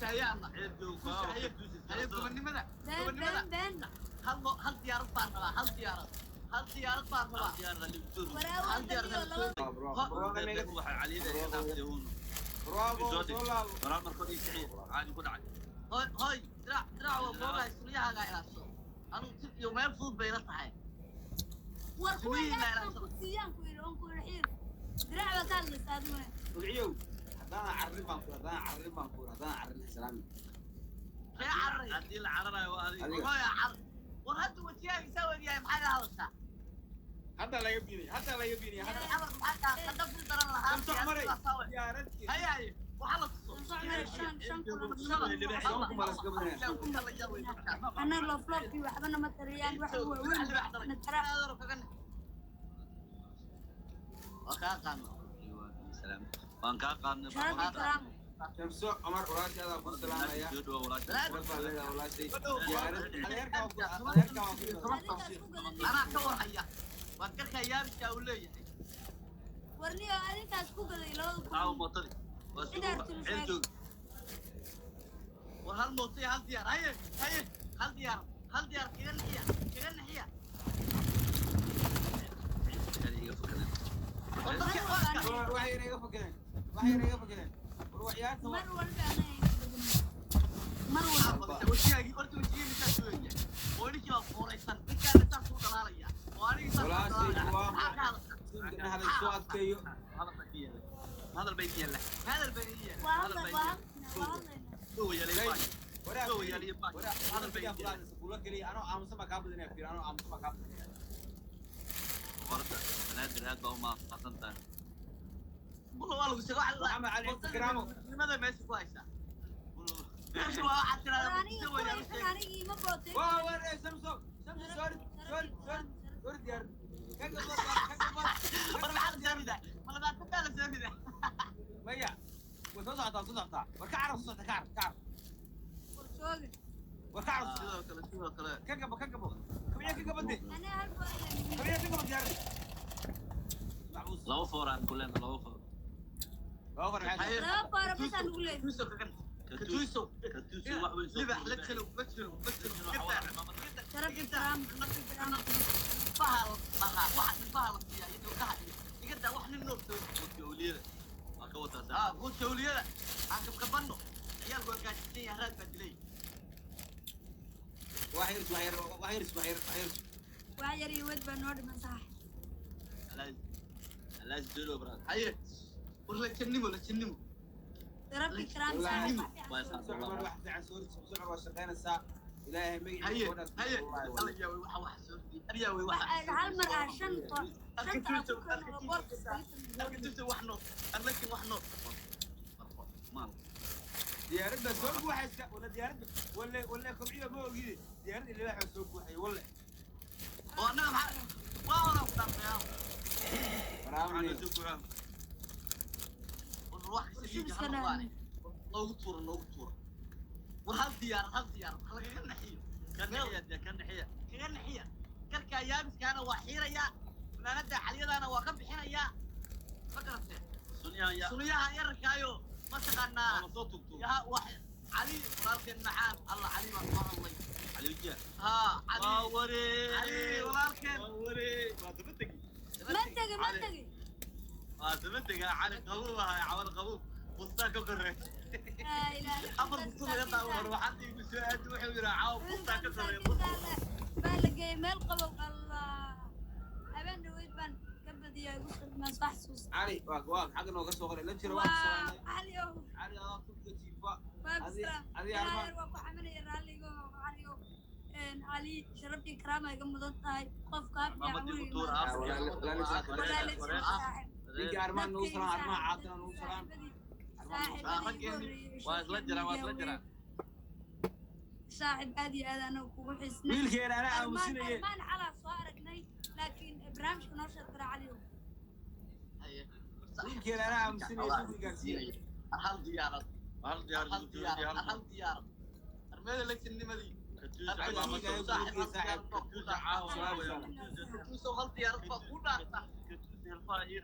Haye alla. Haye haye, gobonnimada. Been. Gobonnimada. Been been. Hal diyaarad baan rabaa, hal diyaarad, hal diyaarad baan rabaa. Waraawan badiyo laba. Bravo, soo laabo. Hoy hoy, dirac dirac, waa moogahay, suryahaagaa ilaasho. Anugu si iyo meel fudud bay ila tahay. War kuwa Suryihii baa ilaashan ilaasho. Ku siiyaan ku yidhi oon ku yidhi xiir. Dirac baa ka hadlaysa adiguna. Magiciyow, haddaan carrin baan ku, haddaan carrin baan ku, haddaan carrin salaami. Ree cararay. Haddii la cararayo waa adiga. Adiga. Hooya car. War hadda wajiyaagiisaa weriyahay, maxaa ila hadashaa? Hadda laga biinay, hadda laga biinay, hadda. Xamar maxaa kaa qadaf u daran lahaa? Shamso Cumar, Diyaarad. diyaaradkii. Haye haye, waxaa la tuso. Shamso Cumar, shan kulan. Shan kun baa la iska badinaya. Annaga loofloofkii waxbana ma tariyaan, wax waaweyn na tara. Waa kaa qaadna. Waan kaa qaadnay. Sharaf iyo karaamo. Shamso Cumar, walaashaada ku salaamaya. Sharaf baa leedahay walaashay. Diyaarad, adeerkaa waa ku, adeerkaa waa ku. Adinkaas ku gadan. Anaa ka warhaya, waa garkaa yaabiska uu leeyahay. Warniyo adinkaas ku gaday 2000. Caawa mootadii. Waa Cidaar suuqa. tulu Ceel sheeg. joog. War hal mooto iyo hal diyaar. Haye haye, hal diyaar, hal diyaar, kaga naxiya, kaga naxiya. Iga fakadeen. War dadka waa War waxay inaga fakadeen, waxay inaga fakadeen. War waxyaarta waa Mar walba anaga ay badan. Mar walba. Wajigaagii horta, wajigii saas u egyahay oo ninkii baa fooraysan, ninkaana saas u dhalaalaya oo anigii saas u Walaashay, dhalaalaya. waa- Maxaa ka hadashaa? Tiimka dhexda soo adkeeyo. Hadal bay ii yeeleen. Hadal bay ii yeeleen. Hadal baa ii yeelay. Waa hadal, waa hadlaynaa, waa hadlaynaa. Soo yeelay baay. Waraa Soo fiiri, yeelay baay. waraa Hadal bay ii fiiri, yeeleen. kula keliya, anoo aamusan baa kaa badinaya, fiiri, anoo aamusan baa kaa badinaya. Boqorada Banaadir, aad baa u mahadsan tahay. Bulla waa lagu sheegay, waxa la- Maxamed Cali Karaamo. Nimada meesha ku haysaa. Meesha waa waxaad War tiraahdaa aniga muqdisho weeyaan u kuwa sheegay. anigii ma bootay. Waa war, Shamso, Shamso, sorry, sorry, sorry, sorry, diyaar. Ka gabad, ka gabad. War maxaa la soo ridaa? Ma 20 baa la soo ridaa? Maya, way soo socotaa, soo socotaa. War ka carab, soo socota, ka carab, ka carab. War sooga. War ka carab. Sidoo kale, sidoo kale. Ka gabo, ka gabo. Kabiya ka gabade. Anaa hal baa. Kabiya ka gabo diyaar. Maxbuus. Laba foor aan ku leenahay, laba foor. Laba far maxay? Haye. Laba foora bas aan ugu leeyahay. Katuuso kaga Katuuso. Katuuso wax weyn soo Libax la tuuray. jiro, la jiro, la jiro. Gida. Sharaf iyo karaamo, sharaf iyo karaamo. Bahal lahaa, waxa ilmaha la siiyaa iyo ilkaha iyo. Iga daa wax nin nool soo. Quudka awliyada. Waa ka wataa saa. Ah, quudka awliyada. Aan kabkabanno. Ciyaalku waa gaajaysan yahay, raad baa dilay. Wax yar, wax yar, wax yar, wax yar, wax yar. Wax yar iyo wad baa noo dhiman sax. Alaas. Alaas soo brad. Haye. War la jannimo, la jannimo. Sharaf iyo karaamo Wallaahi. saaxiib. Waa Wax fiican. Shamso Cumar, wax fiican soo Shamso Cumar waa shaqaynaysaa. Ilaahay magaciisa Haye, gabadhaas haye. wallaahi. Alla yaa wey, waxa wax soo riday. Aryaa wey, Wax waxa. aan hal mar ah shan koox shanta aan ku keeno oo boorka iskaga Halka tuuro. tuuso wax nool. Arlakin wax nool. Maal. Diyaaradda soo guuxaysa, wala diyaaradda, wala wala kobciyo ma ogide. Diyaaradda ilaahay waa soo guuxay, wala. Oo annaga maxaa? Waa horaa ku dhaafaya. Waraabni. Waxaan soo guuxaa. War wax kasta Shub liiga iska hal dhaaf. waane. Noogu tuura, noogu tuura. War hal diyaarad, hal diyaarad. Ha lagaga naxiyo. Ka naxiya, dee, ka naxiya. Kaga naxiya. Garkaa yaabiskaana waa xiirayaa. Funaanada xalyadaana waa ka bixinayaa. Ma garatee? Sunyahan yaa. Sunniyaha yararkaayo ma taqaanaa. Waa soo tugtug. Yaha wax Cali walaalkeen macaan. Alla Cali baan soo hadlay. Cali wajiha. Haa, Cali. Waa waree. Cali walaalkeen. Waa waree. Waa daba tegi. Ma tegi, ma tegi. Waa daba tegaa. Cali qabow ahaa, cawal qabow. Bustaa ka korreey. Laa ilaaha illa Afar anta. bustuu laga daawo. War waxaad iigu soo aadi, wuxuu yidhi caawa bustaa ka korreey. Baa la geeyey meel qabow. Allah, habeen dhaweyd baan ka badiyaa, igu maan soo xasuusta. Cali, waa waa xagga nooga soo qoray. La jiro waa Waa salaamay. Cali ow. Cali adaa turka jiifa. Waa Adi- bisalaam. adi Ilaahay Armaan. waa ku xaminaya raalligo Caliyow. Cali sharaf iyo karaama iga mudan tahay, qofka ha fiican Maamadii ku weligii tuur, ma- afka. Walaal Waree. saaxiib. Ninkii Armaan nagu salaam, Armaan caatana nagu salaam. Saaxiibadii igu horreeyey Waa isla jiraan, waa isla jiraan. Saaxiib, aad iyo aad anaga kugu xiisnay. Wiilkeena anaa Armaan aamusinaye. Armaan xalaa soo aragnay, laakiin barnaamijka noo sheeg kara Caliyow. Haye. Wiilkeena anaa aamusinaye, soo gaarsiiyey. Hal diyaarad. Hal diyaar Hal diyaarad, hal diyaarad. Armeeda la jannimadii. Katuuso Saaxiib. Katuuso caawa. Salaam. Katuuso hal diyaarad baa ku dhaarta. Katuuso ilfaha ii